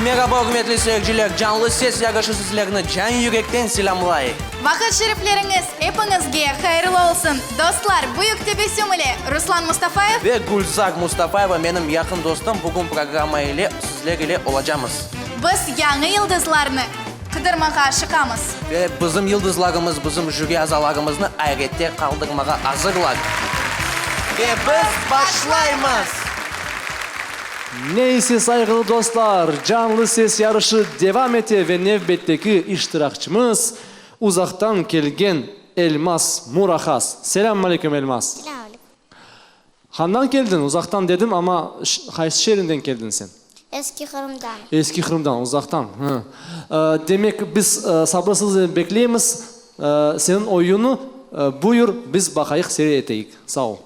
Meraba, ürmetli seyirciler! Canlı Ses yarışı sizlerni can-yürekten selâmlay. Vaqıt şerifleriñiz epiñizge hayırlı olsun, dostlar! Büyük tebessüm ile Ruslan Mustafayev. Ve Gülzar Mustafayeva, menim yaqın dostum, bugün programma ile sizler ile olacamız. Biz yañı yıldızlarnı qıdırmağa aşıqamız. Ve bizim yıldızlarımız bizim jüri azalarımıznı ayrette qaldırmağa azırlar. Ve biz başlaymız! Ne ise, sayğılı dostlar, Canlı ses yarışı devam ete ve nevbetteki iştirakçımız, uzaqtan kelgen Elmaz Murahas. Selâm aleyküm, Elmaz. Selâm aleyküm. Handan keldiñ? Uzaqtan dedim, amma qaysı şeerinden keldiñ sen? Eski Qırımdan. Eski Qırımdan, uzaqtan. Hı. Demek, biz sabırsızlıqnen bekleymiz seniñ oyunı. Buyur, biz baqayıq, seyir eteyik. Sağ ol.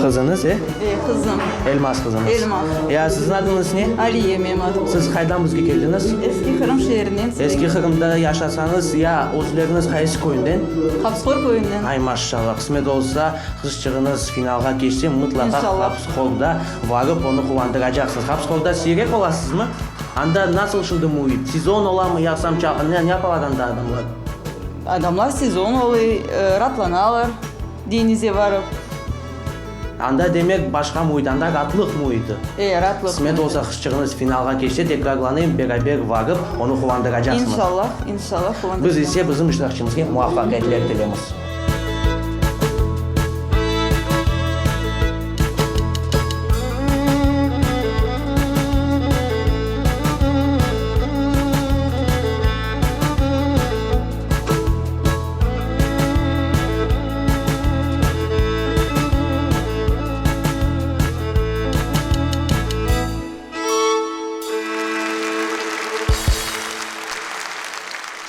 Qızıñız, e? E, qızım. Elmaz qızıñız. Elmaz. Ya siziñ adıñız ne? Aliye menim adım. Siz qaydan bizge keldiñiz? Eski Qırım şeerinden. Eski Qırımda yaşasañız, ya özleriñiz qaysı köyünden? Hapıshor köyünden. Ay, maşşallah, qısmet olsa, qızçığıñız finalğa keçse, mıtlaqa Hapıshorda varıp onı quvandıracaqsıñız. Hapıshorda siyrek olasızmı? Anda nasıl şimdi müit? Sezon olamı, yaqsam ne yapalar anda adamlar? Adamlar sezon olıy, ratlanalar deñize varıp. Anda demek başqa müit, anda ratlıq müiti. E, ratlıq müiti. Qısmet olsa qızçığıñız finalğa keçse, tekrarlanayım, beraber varıp onı quvandıracaqsıñız. İnşallah, inşallah quvandıracağım. Biz ise bizim iştirakçımızge muvafaqiyetler tilemiz.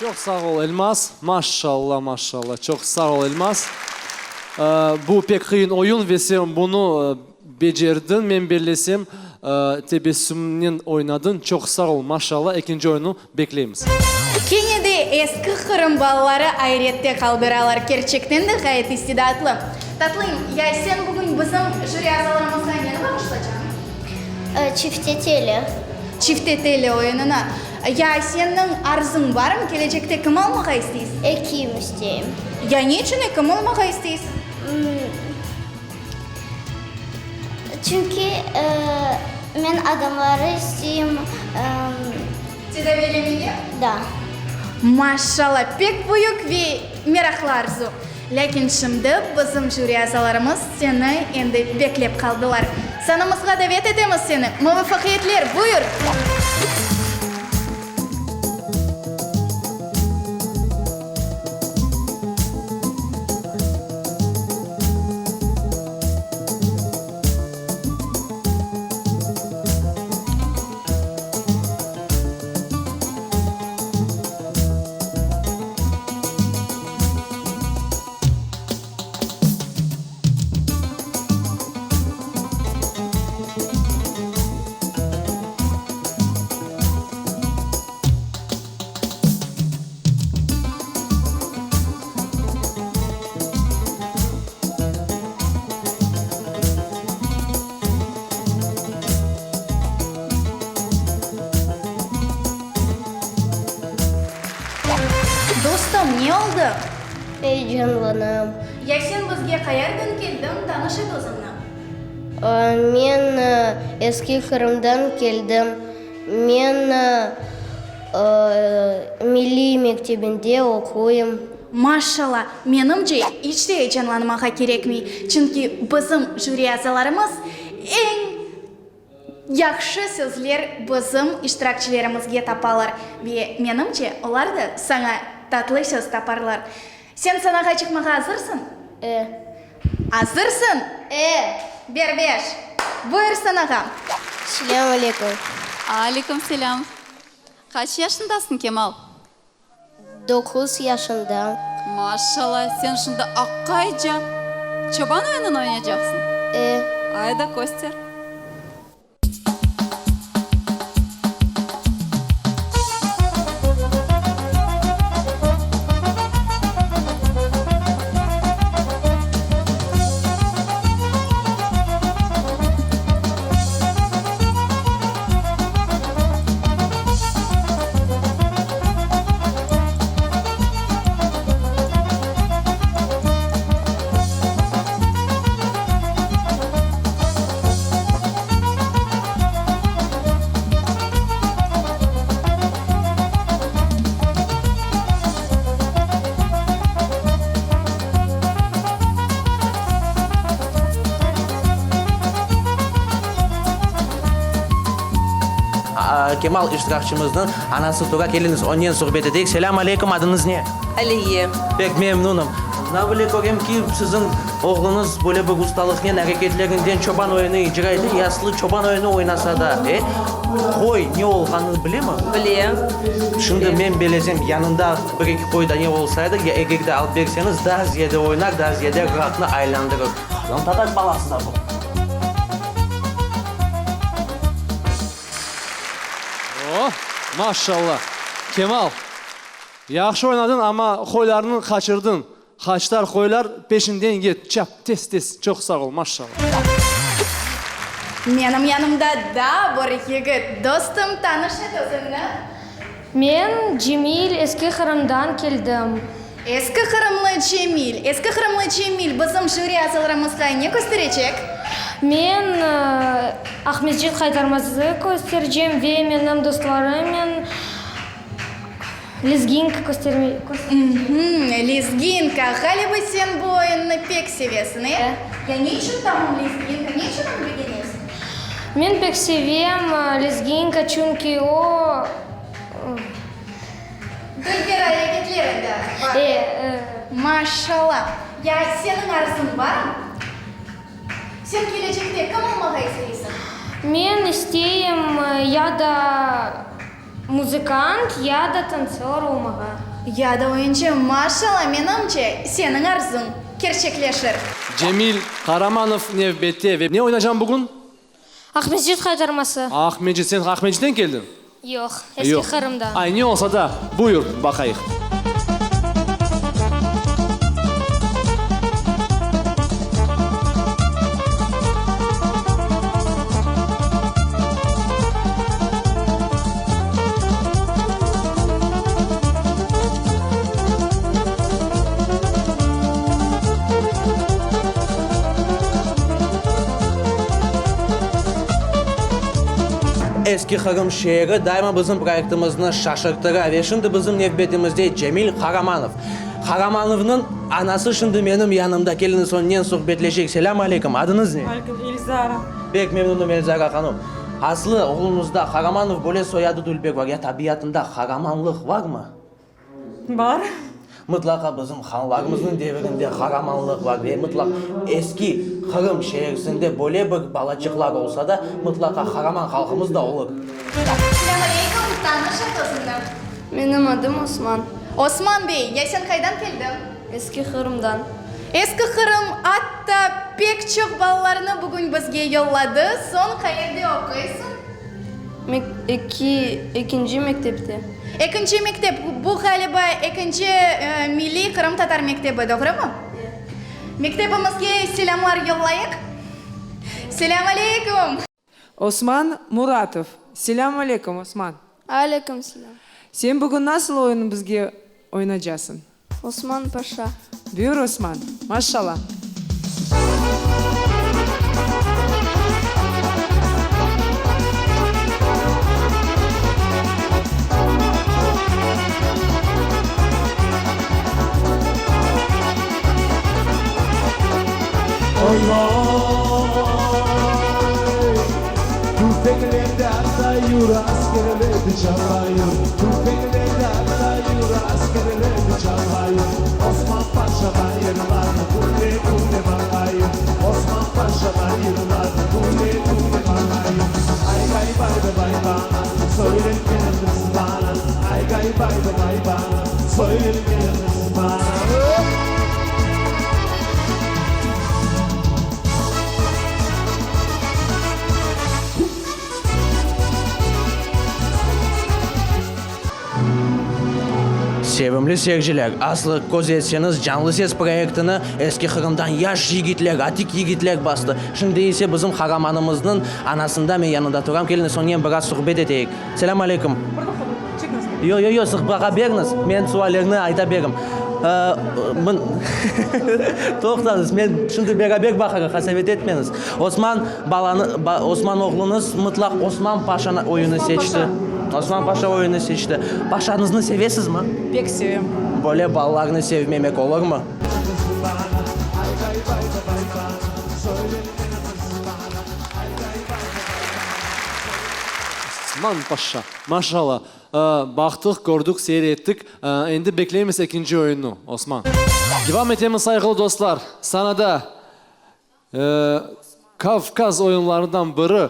Çoq sağ ol, Elmaz. Maşşalla, maşşalla, çoq sağ ol, Elmaz. Bu pek qıyın oyun ve sen bunı becerdiñ, men bellesem, tebessümnen oynadıñ. Çoq sağ ol, maşşalla, ekinci oyunnı bekleymiz. Kene de eski Qırım balaları ayrette qaldıralar, kerçekten de ğayet istidatlı. Tatlım, ya sen bugün bizim jüri azalarımızğa neni bağışlacañ? Çifteteli. Çifteteli oyunını. Ya seniñ arzıñ barmı, kelecekte kim olmağa isteysiñ? Ekim isteyim. Ya ne içün ekim olmağa isteysiñ? Çünki men adamları isteyim. Tedaviylemege? Da. Maşşalla, pek büyük ve meraqlı arzu. Lâkin şimdi bizim jüri azalarımız seni endi beklep qaldılar. Sanamızğa davet etemiz seni. Muvafaqiyetler, buyur! Dostum, ne oldı? Eyecanlanam. Ya sen bizge qayerden keldiñ, tanış et özüñni. Men Eski Qırımdan keldim. Men milliy mektebinde oquyım. Maşşala, menimce, iç de eyecanlanmağa kerekmey, çünki bizim jüri azalarımız eñ. Yahşı sözler bizim iştirakçilerimizge tapalar ve, menimce, olar da saña tatlı söz taparlar. Sen sanağa çıqmağa azırsıñ? E. Azırsıñ? E. Ber beş. Buyur sanağa. Selâm aleyküm. Aleyküm selâm. Qaç yaşındasıñ, Kemal? Doquz yaşındam. Maşallah, sen şimdi aqayca çoban oyunını oynaycaqsıñ? E. Ayda, köster. Kemal iştirakçımıznıñ anası tura, keliñiz, onen suhbet eteyik. Selâm aleykum, adıñız ne? Aliye. Pek memnunım. Na bile körem ki, siziñ oğluñız böyle bir ustalıqnen areketlerinden çoban oyunı icra ete, yaslı çoban oyunı oynasa da, e? Qoy ne olğanını bilemi? Bile. Şimdi men belesem, yanında bir-eki qoy da ne olsaydı, ya eger de alıp berseñiz, daa ziyade oynar, daa ziyade ratnı aylandırır. Qırımtatar balası da bu. Oh, maşallah! Kemal, yahşı oynadıñ, amma qoylarnı qaçırdıñ. Qaçlar qoylar, peşinden yet, çap, tez-tez. Çoq sağ ol, maşallah! Menim yanımda daa bir yigit. Dostum, tanış et özüñni. Men Cemil, Eski Qırımdan keldim. Eski Qırımlı Cemil. Eski Qırımlı Cemil bizim jüri azalarımızğa ne kösterecek? Men Aqmescit qaytarması köstercem ve menim dostlarımnen lezginka köstercem. Lezginka. Ğaliba sen bu oyunnı pek sevesiñ, e? Ya ne içün tamam lezginka? Ne içün onı begenesiñ? Men pek sevem lezginka, çünki o. Dülber areketleri de bar. Maşallah! Ya seniñ arzıñ barmı? Sen kelecekte kim olmağa isteysiñ? Men isteyim ya da muzıkant, ya da tantsör olmağa. Ya da oyuncı. Maşallah, menimce, seniñ arzuñ kerçekleşir. Cemil Qaramanov nevbette ve ne oynaycam bugün? Aqmescit qaytarması. Aqmescit, sen Aqmescitten keldiñ? Yoq, Eski Qırımdan. Ay, ne olsa da, buyur, baqayıq. Eski Qırım şeeri daima bizim proyektimizni şaşırtıra ve şimdi bizim nevbetimizde Cemil Qaramanov. Qaramanovnıñ anası şimdi menim yanımda, keliñiz onnen suhbetleşeyik. Selâm aleykum, adıñız ne? Aleyküm, Elzara. Pek memnunım, Elzara hanım. Aslı, oğluñızda Qaramanov böyle soyadı dülber bar, ya tabiatında qaramanlıq varmı? Bar. Mıtlaqa bizim hanlarımıznıñ devirinde qaramanlıq bar ve mıtlaq eski Qırım şeersinde böyle bir balaçıqlar olsa da, mıtlaqa qaraman halqımız da olur. Selâm aleyküm, tanış et özüñni. Menim adım Osman. Osman bey, ya sen qaydan keldiñ? Eski Qırımdan. Eski Qırım atta pek çoq balalarını bugün bizge yolladı. Soñ qayerde oquysıñ? Eki, ekinci mektepte. Ekinci mektep, bu ğaliba ekinci milliy qırımtatar mektebi, doğrumı? Mektebimizge selâmlar yollayıq. Selâm aleyküm! Osman Muratov. Selâm aleyküm, Osman. Aleyküm selâm. Sen bugün nasıl oyun bizge oynacasıñ? Osman Paşa. Buyur, Osman. Maşallah. Sevimli seyirciler, aslı köz etseñiz, Canlı ses proyektini Eski Qırımdan yaş yigitler, atik yigitler bastı. Şimdi ise bizim qaramanımıznıñ anasında men yanında turam. Keliñiz, onen biraz suhbet eteyik. Selâm aleyküm. Yoq, yoq, yoq, siz bağa beriñiz, men suallerni ayta berim. Toqtañız, men şimdi beraber baqarıq, qasevet etmeñiz. Osman balanı, Osman oğluñız mıtlaq Osman Paşa oyunı seçti. Osman Paşa oyunı seçti. Paşañıznı sevesizmi? Pek sevem. Böyle balalarnı sevmemek olurmı? Osman Paşa, maşallah, baqtıq, kördik, seyir ettik. Endi bekleymiz ekinci oyunnı, Osman. Devam etemiz, sayğılı dostlar. Sanada Kavkaz oyunlarından biri,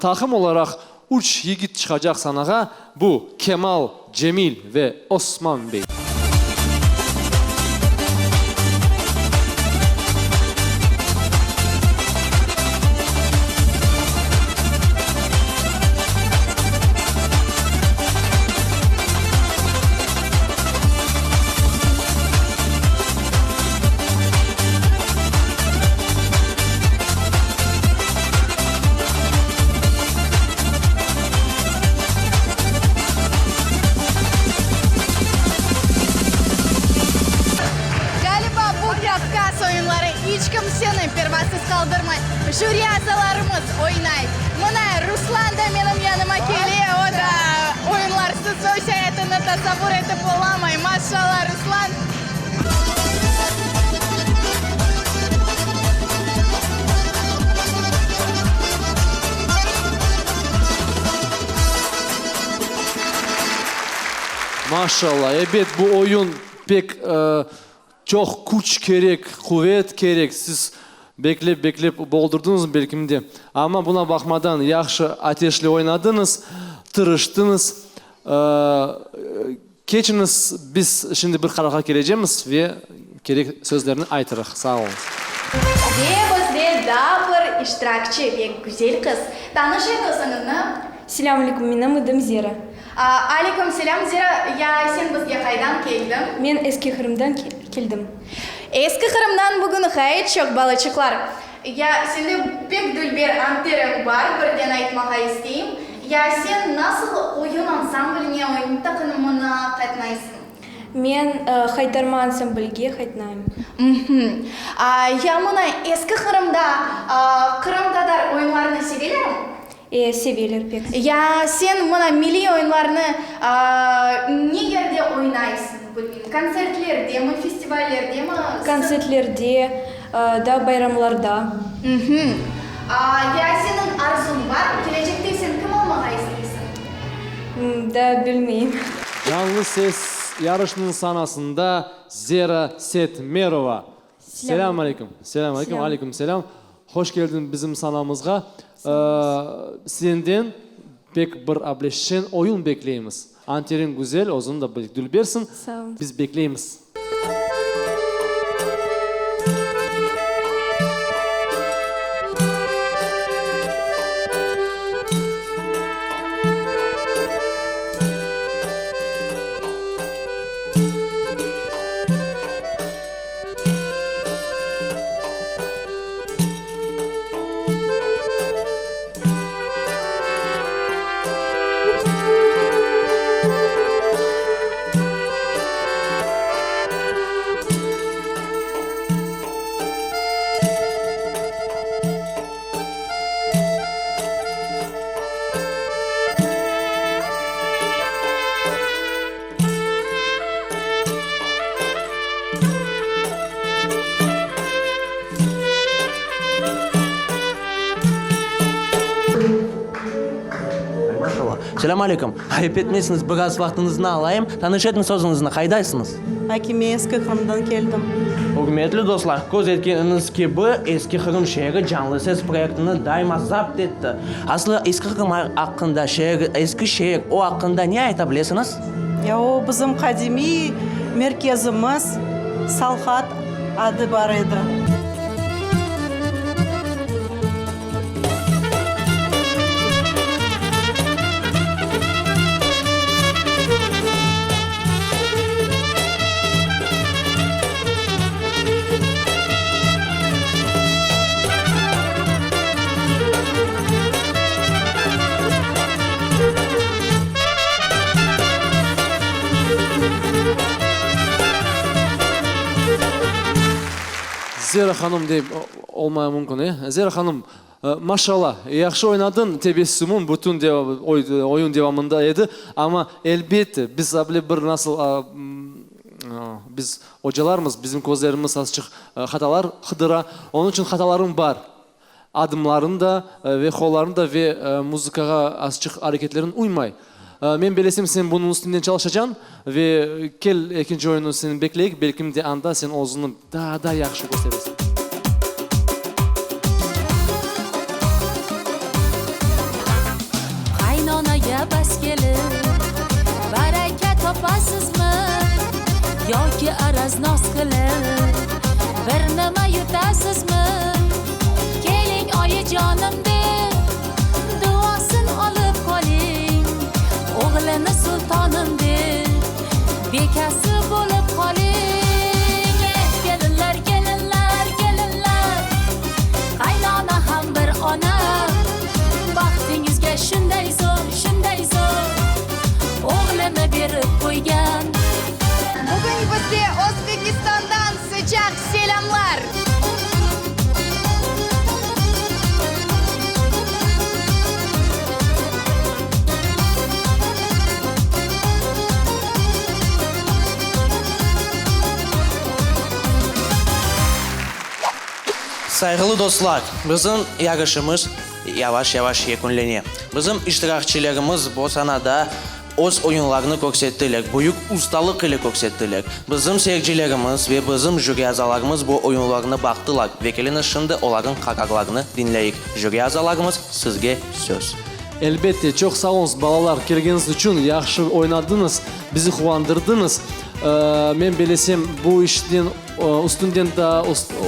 taqım olaraq üç yigit çıqacaq sanağa, bu, Kemal, Cemil ve Osman bey. Ğaliba, bu Kavkaz oyunları iç kimseni pervasız qaldırmay. Jüri azalarımız oynay. Mına, Ruslan da menim yanıma kele, o da oyunlarsız öz ayatını tasavvur etip olamay. Maşallah, Ruslan! Maşallah, ebet, bu oyun pek çoq küç kerek, quvet kerek. Siz beklep beklep boldurdıñız belkim de. Amma buna baqmadan yahşı ateşli oynadıñız, tırıştıñız. Keçiñiz, biz şimdi bir qararğa kelecemiz ve kerek sözlerni aytırıq. Sağ oluñız. Ve bizde daa bir iştirakçi ve güzel qız. Tanış et özüñni. Selâm aleyküm, menim adım Zera. Aleyküm selâm, Zera. Ya sen bizge qaydan keldiñ? Men Eski Qırımdan keldim. Eski Qırımdan bugün ğayet çoq balaçıqlar. Ya sende pek dülber anteriñ bar, birden aytmağa isteyim. Ya sen nasıl oyun ansambline, oyun taqımına qatnaysıñ? Men Haytarma ansamblge qatnayım. Mhmm. Ya mına Eski Qırımda qırımtatar oyunlarını sevelermi? E, seveler pek. Ya sen mına milliy oyunlarnı ne yerde oynaysıñ, bilmeyim, kontsertlerdemi, festivallerdemi? Kontsertlerde, da bayramlarda. Mhmm. Ya seniñ arzuñ barmı? Kelecekte sen kim olmağa isteysiñ? Daa bilmeyim. Canlı ses yarışnıñ sanasında Zera Setmerova. Selâm aleyküm. Selâm aleyküm. Aleyküm selâm. Hoş keldiñ bizim sanamızğa. Senden pek bir ableşen oyun bekleymiz. Anteriñ güzel, özüñ de pek dülbersiñ. Biz bekleymiz. Selâm aleyküm. Ayıp etmeysiñiz, biraz vaqtıñıznı alayım. Tanış etiñiz özüñizni, qaydaysıñız? Akime, Eski Qırımdan keldim. Ürmetli dostlar, köz etkeniñiz kibi, Eski Qırım şeeri Canlı Ses proyektini daima zapt etti. Aslı, Eski Qırım aqqında, şeer, eski şeer, o aqqında ne ayta bilesiñiz? Ya o bizim qadimiy merkezimiz, Salhat adı bar edi. Zera hanım dey olmaya mümkün, e? Zera hanım, maşallah, yahşı oynadıñ, tebessümüñ bütün oyun devamında edi, amma elbette, biz able bir nasıl, biz ocalarmız, bizim közlerimiz azçıq hatalar qıdıra, onıñ içün hatalarıñ bar, adımlarıñ da ve qollarıñ da ve muzıkağa azçıq areketleriñ uymay. Men belesem, sen bunıñ üstünden çalışacañ ve kel ekinci oyunnı seni bekleyik, belkim de anda sen özüñni daa da yahşı kösteresiñ. Qaynanaya bas kelip, baraka topasızmı? Yoki araz-naz qılıp, bir nima yutasızmı? Keliñ, oyicanım, dep, duasın alıp qolıñ, Oğlunı sultanım dep, bekası bolıp qolıñ. Eh, kelinler, kelinler, kelinler, qaynana ham bir ona, Bahtıñızga şunday zor, şunday zor, oğlunı berip qoyğan. Bugün bizde Özbekistandan sıcaq selâmlar! Sayğılı dostlar, bizim yarışımız yavaş-yavaş yekünlene. Bizim iştirakçilerimiz bu sanada öz oyunlarını körsettiler, büyük ustalıq ile körsettiler. Bizim seyircilerimiz ve bizim jüri azalarımız bu oyunlarnı baqtılar ve keliñiz şimdi olarnıñ qararlarını diñleyik. Jüri azalarımız, sizge söz. Elbette, çoq sağ oluñız, balalar, kelgeniñiz içün, yahşı oynadıñız, bizi quvandırdıñız. Men belesem, bu işten üstünden daa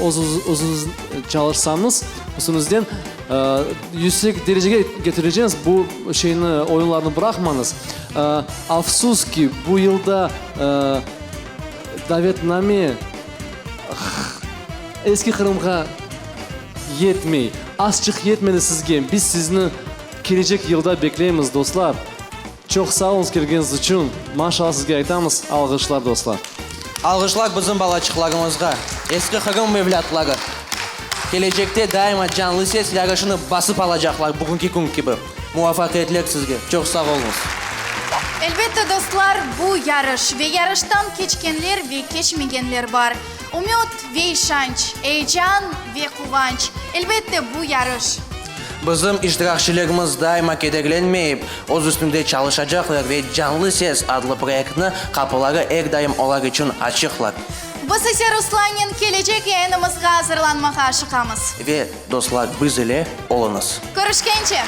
özüñiz çalışsañız, üstüñizden yüksek derecege ketireceñiz, bu şeyni, oyunlarnı bıraqmañız. Afsus ki, bu yılda davetname Eski Qırımğa yetmey. Azçıq yetmedi sizge. Biz sizni kelecek yılda bekleymiz, dostlar. Çoq sağ oluñız kelgeniñiz içün. Maşallah sizge aytamız. Alğışlar, dostlar. Alğışlar bizim balaçıqlarımızğa, Eski Qırım evlâtları. Kelecekte daima Canlı Ses yarışını basıp alacaqlar, bugünki kün kibi. Muvafaqiyetler sizge. Çoq sağ oluñız. Elbette, dostlar, bu yarış ve yarıştan keçkenler ve keçmegenler bar. Ümüt ve işanç, eyecan ve quvanç. Elbette, bu yarış. Bizim iştirakçilerimiz daima kederlenmeyip, öz üstünde çalışacaqlar ve Canlı ses adlı proyektni qapıları er daim olar içün açıqlar. Biz ise Ruslannen kelecek yayınımızğa azırlanmağa aşıqamız. Ve, dostlar, biz ile oluñız. Körüşkence!